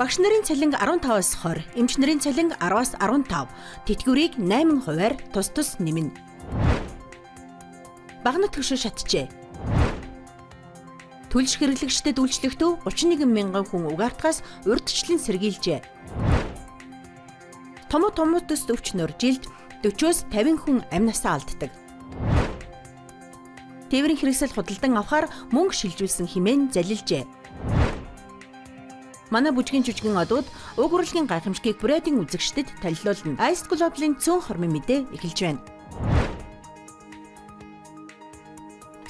Багш нарын цалин 15-аас 20, эмч нарын цалин 10-аас 15, тэтгэврийг 8 хувиар тус тус нэмнэ. Багнат төвшөө шатжээ. Түлш хэрэглэгчдэд үйлчлэх төв 31 мянган хүн угаартгаас урьдчилан сэргийлжээ. Томоо томоо төс өвчнөр жилд 40-оос 50 хүн амь насаа алддаг. Тээврийн хэрэгсэл худалдан авахар мөнгө шилжүүлсэн хэмээн залилжээ. Манай бүжгийн жүжигэн одууд уг урлагийн гайхамшигыг Бурятын үзэгчдэд танилцуулна. Ice Global-ын цөөн хормын мэдээ эхэлж байна.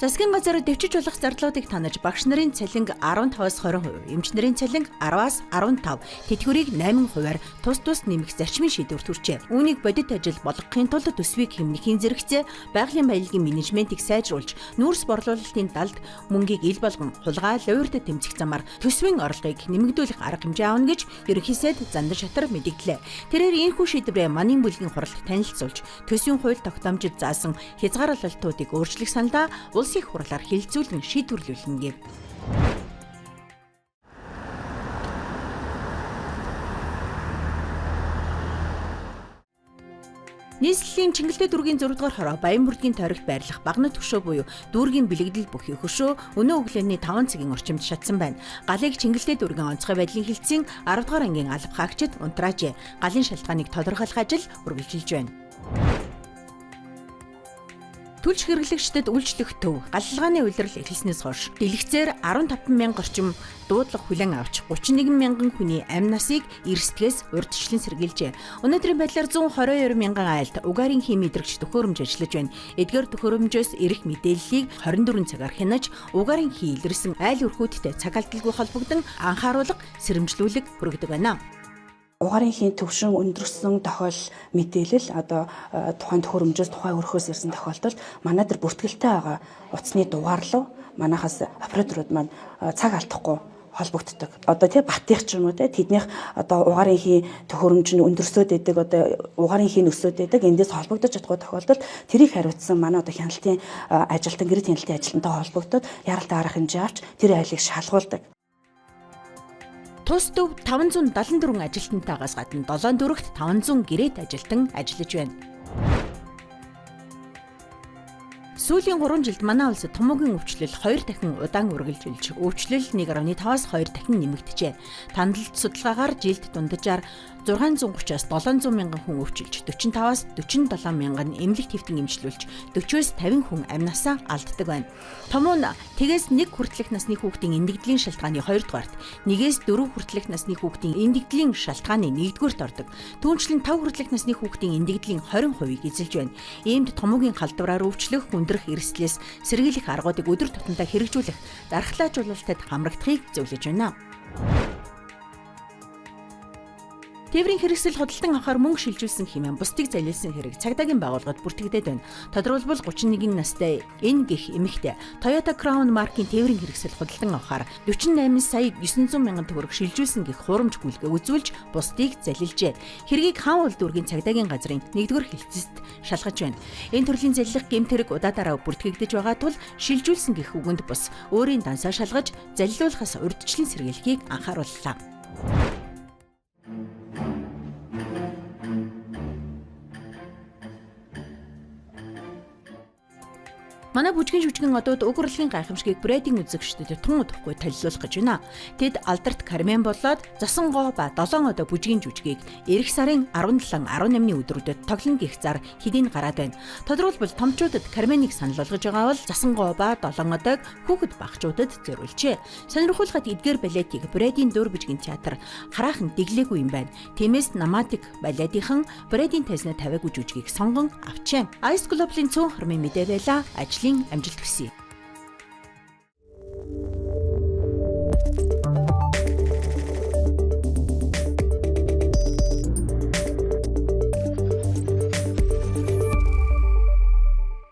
Засгийн газар дэвчиж болох зардлуудыг танаж багш нарын цалинг 15-аас 20%, эмч нарын цалинг 10-аас 15, тэтгэврийг 8 хувиар тус тус нэмэх зарчмын шийдвэр төрчээ. Үүнийг бодит ажил болгохын тулд төсвийг хэмнэхийн зэрэгцээ байгалийн баялагын менежментийг сайжруулж, нүүрс борлуулалтын далд мөнгийг ил болгон хулгай луйварт тэмцэх замаар төсвийн орлогыг нэмэгдүүлэх арга хэмжээ авна гэж ерөнхий сайд Зандан Шатар мэдэгдлээ. Тэрээр энэхүү шийдвэрээ Манийн бүлгийн хуралд танилцуулж, төсвийн хууль тогтоомжид заасан хязгаарлалтуудыг өөрчлөх саналаа улсын их хурлаар хэлэлцүүлэн шийдвэрлүүлнэ гэв. Нийслэлийн Чингэлтэй дүүргийн 6 дугаар хороо Баян-Бүрдгийн тойрогт байрлах Багнат хөшөө буюу дүүргийн бэлэгдэл бүхий хөшөө өнөө өглөөний 5 цагийн орчимд шатсан байна. Галыг Чингэлтэй дүүргийн онцгой байдлын хэлтсийн 10 дугаар ангийн алба хаагчид унтраажээ. Галын шалтгааныг тодорхойлох ажил үргэлжилж байна. Түлш хэрэглэгчдэд үйлчлэх төв галалгааны улирал эхэлснээс хойш дэлгэцээр 15 мянга орчим дуудлага хүлээн авч 31 мянган хүний амь насыг эрсдгээс урьдчилан сэргийлжээ. Өнөөдрийн байдлаар 122 мянган айлд угаарын хим мэдрэгч төхөөрөмж ажиллаж байна. Эдгээр төхөөрөмжөөс ирэх мэдээллийг 24 цагаар хянаж угаарын хий илэрсэн айл өрхүүдтэй цаг алдалгүй холбогдсон анхааруулга сэрэмжлүүлэг хүргэдэг байна. Угаарын хийн төвшин өндөрсөн тохиол мэдээлэл одоо тухайн төхөөрөмжөөс тухайн өрхөөс ирсэн тохиолдолд манай дээр бүртгэлтэй байгаа утасны дугаар руу манайхаас операторууд маань цаг алдахгүй холбогддог. Одоо тий Батых ч юм уу тий тэднийх одоо угаарын хийн төхөөрөмж нь өндөрсөөд идэг, одоо угаарын хийн өсөөд идэг, эндээс холбогдож чадахгүй тохиолдолд тэрийг хариуцсан манай одоо хяналтын ажилтан, гэрэл хяналтын ажилтнтай холбогдоод яралтай арга хэмжээ авч тэр айлыг шалгуулдаг. Тус төв 574 ажилтнтайгаас гадна 7 дүүрэгт 500 гэрээт ажилтан ажиллаж байна. Сүүлийн 3 жилд манай улсад тумуугийн өвчлөл 2 дахин удаан үргэлжилж, өвчлөл 1.5-аас 2 дахин нэмэгджээ. Тандалт судалгаагаар жилд дунджаар 630-аас 700 мянган хүн өвчилж, 45-аас 47 мянган эмнэлэг хэвтэн эмчлүүлж, 40-оос 50 хүн амь насаа алддаг байна. Томуу нь тэгээс 1 хүртэлх насны хүүхдийн эндэгдлийн шалтгааны 2 дугаарт, 1-ээс 4 хүртэлх насны хүүхдийн эндэгдлийн шалтгааны 1-дүгээрт ордог. Түүнчлэн 5 хүртэлх насны хүүхдийн эндэгдлийн 20%-ийг эзэлж байна. Иймд томуугийн халдвараар өвчлөх, хүндрэх эрсдлээс сэргийлэх аргуудыг өдөр тутамдаа хэрэгжүүлэх, дархлаажуулалтад хамрагдахыг зөвлөж байна. Тээврийн хэрэгсэл худалдан авахар мөнгө шилжүүлсэн хэмээн бусдыг залилсан хэрэг цагдаагийн байгууллагад бүртгэгдээд байна. Тодорхойлбол 31 настай энэ гих эмэгтэй Toyota Crown маркийн тээврийн хэрэгсэл худалдан авахар 48 сая 900 мянган төгрөг шилжүүлсэн гэх хурамч гүйлгээ үзүүлж бусдыг залилжээ. Хэргийг хаан уул дүүргийн цагдаагийн газрын 1-р хэлтсэд шалгаж байна. Энэ төрлийн заллах гэмт хэрэг удаадаараа бүртгэгдэж байгаа тул шилжүүлсэн гэх үгэнд бус өөрийн дансаа шалгаж залилуулахаас урьдчилан сэргийлэхийг анхаарууллаа. Манай бүжгийн жүжигэн одууд уг урлагийн гайхамшигыг Бурятын үзэгчдэд тун удахгүй танилцуулах гэж байна. Тэд алдарт Кармен болоод Засан гоо ба 7 одоо бүжгийн жүжигийг эх сарын 17, 18-ны өдрүүдэд тоглоно гих зар хэдийн гараад байна. Тодорхойлбол томчуудад Карменийг санал болгож байгаа бол Засан гоо ба 7 одоог хүүхэд багчуудад зориулжээ. Сонирхуулахад эдгээр балетыг Бурятын дөөр бүжгийн театр хараахан дэглээгүй юм байна. Тиймээс Наматик балетийнхан Бурятын тайзнаа тавиагүй жүжигийг сонгон авчээ. Ice Global-ын цөөн хормын мэдээ байлаа. Ажлын амжилт хүсье.